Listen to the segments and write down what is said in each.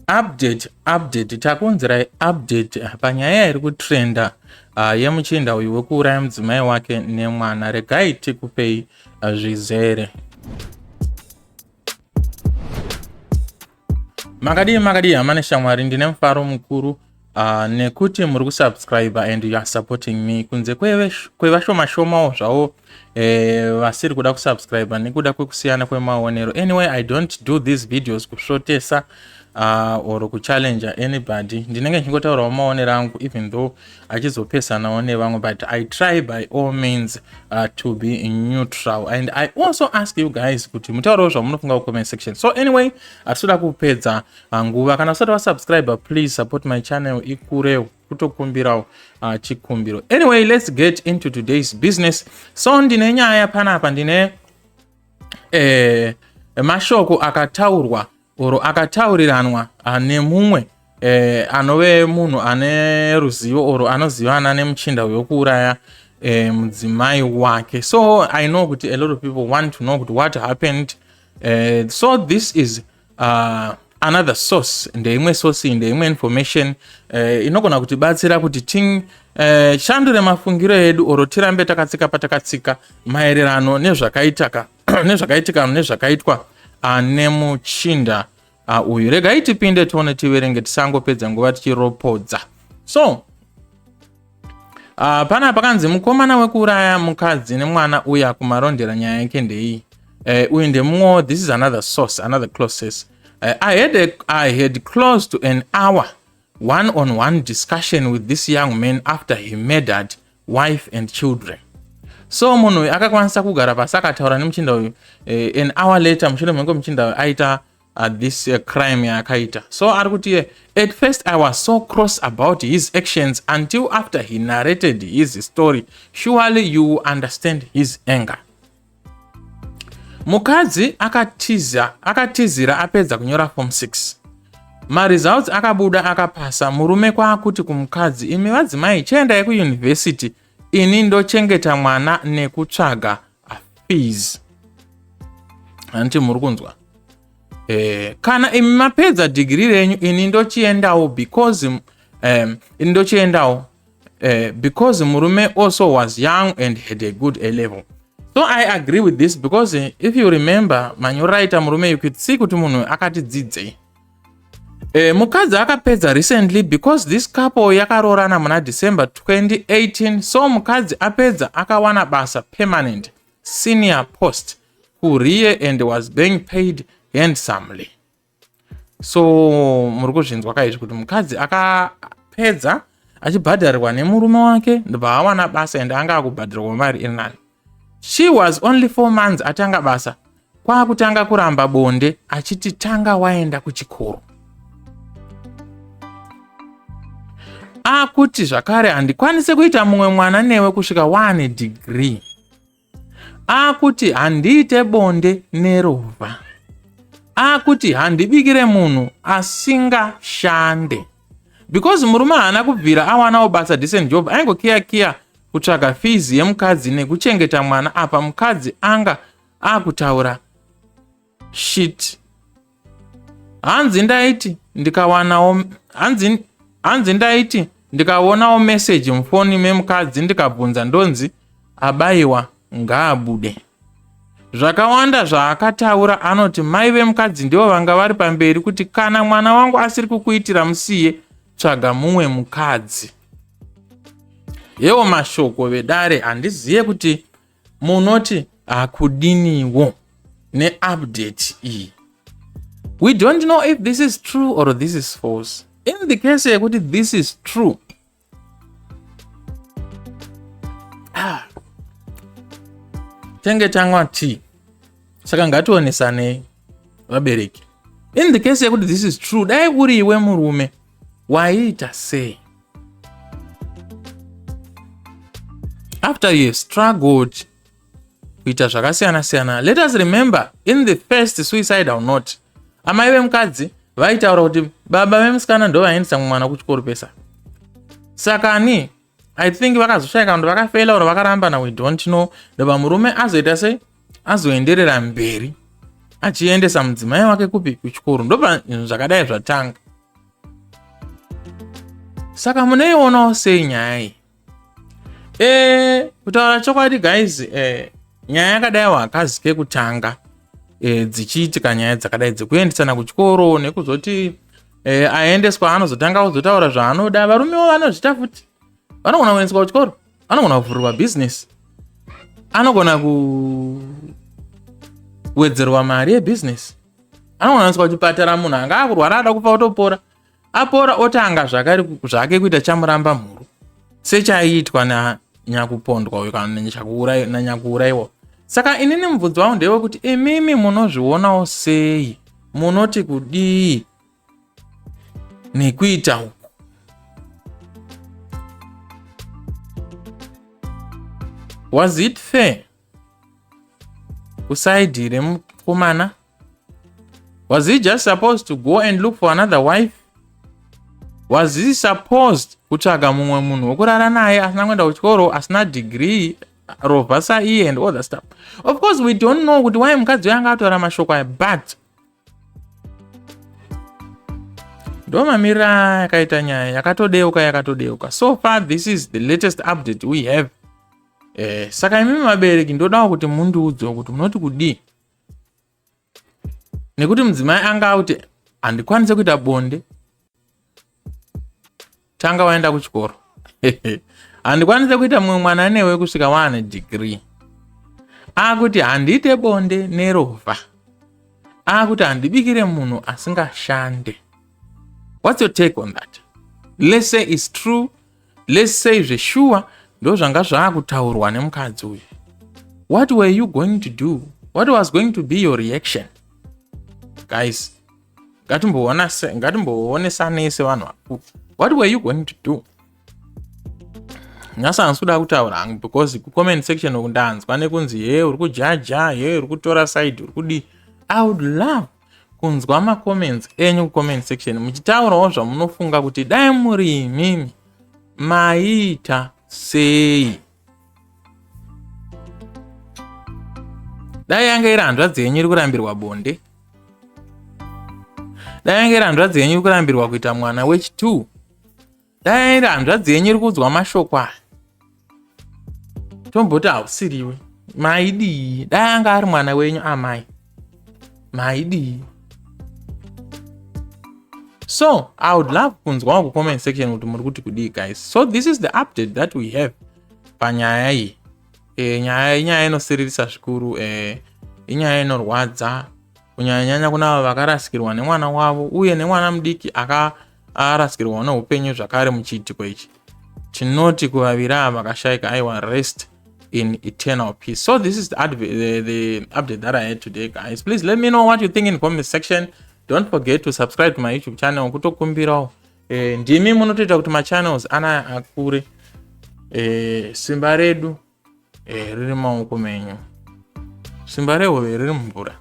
Update update takuunzirai update panyaya iri kutrenda yemuchinda uyu wekuuraya mudzimai wake nemwana. Regai tikupei zvizere. Makadii makadii hama neshamwari, ndine mufaro mukuru nekuti muri kusubscribe and you are supporting me kunze kwevashomashomawo zvavo vasiri kuda kusubscribe nekuda kwekusiyana kwemaonero. Anyway, I don't do these videos kusvotesa or kuchallenger anybody. Ndinenge ndichingotaurawo maonero angu, even though achizopesanawo nevamwe, but I try by all means to be neutral, and I also ask you guys kuti mutaurawo zvamunofunga kucomment section. So anyway, hatitoda kupedza nguva. Kana usati wasubscribe, please support my channel ikurewo, kutokumbirawo chikumbiro. Anyway, let's get into today's business. So ndine nyaya panapa, ndine mashoko akataurwa oro akatauriranwa nemumwe anove munhu ane ruzivo oro anozivana nemuchinda wekuuraya mudzimai wake. So I know kuti a lot of people want to know kuti what happened. So this is another source, ndeimwe source, ndeimwe information inogona kutibatsira kuti tishandure mafungiro edu oro tirambe takatsika patakatsika maererano nezvakaitika nezvakaitika nezvakaitwa nemuchinda uyu. Regai tipinde, tione, tiverenge, tisangopedza nguva tichiropodza. So pana pakanzi mukomana wekuuraya mukadzi nemwana uya kuMarondera, nyaya yake ndeiyi. Uyu ndemumwewo, this is another source, another close source. I had close to an hour one on one discussion with this young man after he murdered wife and children. So munhu uyu akakwanisa kugara pasi akataura nemuchinda uyu an hour later, mushure menge muchinda uyu aita this crime yaakaita. So ari kuti, "At first I was so cross about his actions until after he narrated his story. Surely you understand his anger. Mukadzi akatiza, akatizira apedza kunyora form 6. Maresults akabuda, akapasa. Murume kwaakuti kumukadzi, 'Imi vadzimai, chiendai kuyunivhesiti, ini ndochengeta mwana nekutsvaga fees.' Handiti muri kunzwa? Kana imi mapedza dhigiri renyu, ini ndochiendawo because ini ndochiendawo because murume also was young and had a good A level." So I agree with this because if you remember manyorero aita murume, you could see kuti munhu akati dzidzei. Mukadzi akapedza recently because this couple yakaroorana muna December 2018. So mukadzi apedza, akawana basa, permanent senior post kurie, and was being paid handsomely. So muri kuzvinzwa kaizvi kuti mukadzi akapedza achibhadharirwa nemurume wake, ndobva awana basa ende anga akubhadharirwa mari iri nani. She was only 4 months atanga basa, kwaakutanga kuramba bonde achiti tanga waenda kuchikoro. Akuti zvakare, "Handikwanisi kuita mumwe mwana newe kusvika waane degree." Akuti, "Handiite bonde nerovha." Akuti, "Handibikire munhu asingashande," because murume haana kubvira awanawo basa, decent job. Aingokiya kiya kutsvaga fizi yemukadzi nekuchengeta mwana. Apa mukadzi anga akutaura shit. Hanzi ndaiti ndikawanawo, hanzi ndaiti ndikaonawo meseji mufoni memukadzi, ndikabvunza, ndonzi abayiwa, ngaabude. Zvakawanda zvaakataura. Anoti mai vemukadzi ndivo vanga vari pamberi kuti, "Kana mwana wangu asiri kukuitira, musiye, tsvaga mumwe mukadzi." Yewo mashoko vedare. Handiziye kuti munoti hakudiniwo neupdate iyi. We don't know if this is true or this is false. In the case yekuti this is true, ah, tenge tamwa tea. Saka ngationesanei, vabereki. In the case yekuti this is true, dai uri iwe murume, waiita sei after you have struggled kuita zvakasiyana siyana? Let us remember, in the first suicidal note, amai vemukadzi vaitaura kuti baba vemusikana ndo vaendesa mwana kuchikoro pesa. Saka ani, I think vakazoshayika kuti vakafela or vakarambana, we don't know. Ndobva murume azoita sei? Azoenderera mberi achiendesa mudzimai wake kupi? Kuchikoro. Ndobva zvakadai zvatanga. Saka munoionawo sei nyaya iyi? E, kutaura chokwadi guys, e, nyaya yakadai hakazi kekutanga e, dzichiitika nyaya dzakadai dzekuendesana kuchikoro nekuzoti e, aendeswa anozotanga kuzotaura zvaanoda. Varumewo vanozvita futi, vanogona kuendeswa kuchikoro, anogona kuvhurirwa bhizinesi, anogona kuwedzerwa mari yebhizinesi, anogona kuendeswa kuchipatara, munhu anga akurwara ada kufa otopora, apora otanga zvakare zvake kuita chamuramba mhuru sechaiitwa nanyakupondwa uyu kana nanyakuurayiwa. Saka inini mubvunzo wangu ndewekuti imimi munozvionawo sei, munoti kudii nekuita uku? Was it fair kusaidi remukomana? Was he just supposed to go and look for another wife? Was he supposed kutsvaga mumwe munhu wekurara naye asina kuenda kuchikoro, asina degree, rovha saiye and all that stuff? Of course we don't know kuti why mukadzi uyo anga ataura mashoko aya, but ndo mamiriro yakaita nyaya, yakatodeuka, yakatodeuka. So far this is the latest update we have. Saka imimi vabereki, ndodawo kuti mundiudzewo kuti munoti kudii, nekuti mudzimai anga akuti handikwanise kuita bonde tanga waenda kuchikoro, handikwanise kuita mumwe mwana newe kusvika waane degree, akuti handiite bonde nerovha, akuti handibikire munhu asingashande. What's your take on that? Let's say it's true, let's say zveshuwa ndo zvanga zvaakutaurwa nemukadzi uyu. What were you going to do? What was going to be your reaction, guys? Ngatimboonesanei sevanhu vakuru. What were you going to do? Nhasi handisi kuda kutaura hangu because kucomment section uku ndanzwa nekunzi he uri kujaja, he uri kutora side, uri kudii. I would love kunzwa macomments enyu kucomment section muchitaurawo zvamunofunga kuti dai muri imimi maiita sei. Dai yanga iri hanzvadzi yenyu iri kurambirwa bonde, dai yanga iri hanzvadzi yenyu iri kurambirwa kuita mwana wechi2, dai iri hanzvadzi yenyu iri kuudzwa mashoko aya, tomboti hausiriwe, maidii? Dai anga ari mwana wenyu amai, maidii? So I would love kunzwawo kucomment section kuti muri kuti kudii, guys. So this is the update that we have panyaya iyi. Nyaya inyaya inosiririsa zvikuru, inyaya inorwadza, kunyanyanyanya kuna avo vakarasikirwa nemwana wavo uye nemwana mudiki akarasikirwa neupenyu zvakare muchiitiko ichi. Tinoti kuvaviri ava vakashayika, aiwa, rest in eternal peace. So this is the update that I had today, guys. Please let me know what you think in comment section. Don't forget to subscribe to my YouTube channel. Kutokumbirawo, ndimi munotoita kuti machannels anaya akure. Simba redu riri maoko menyu, simba rehove riri mumvura,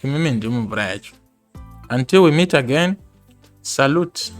imimi ndimi mvura yacho. Until we meet again, salute.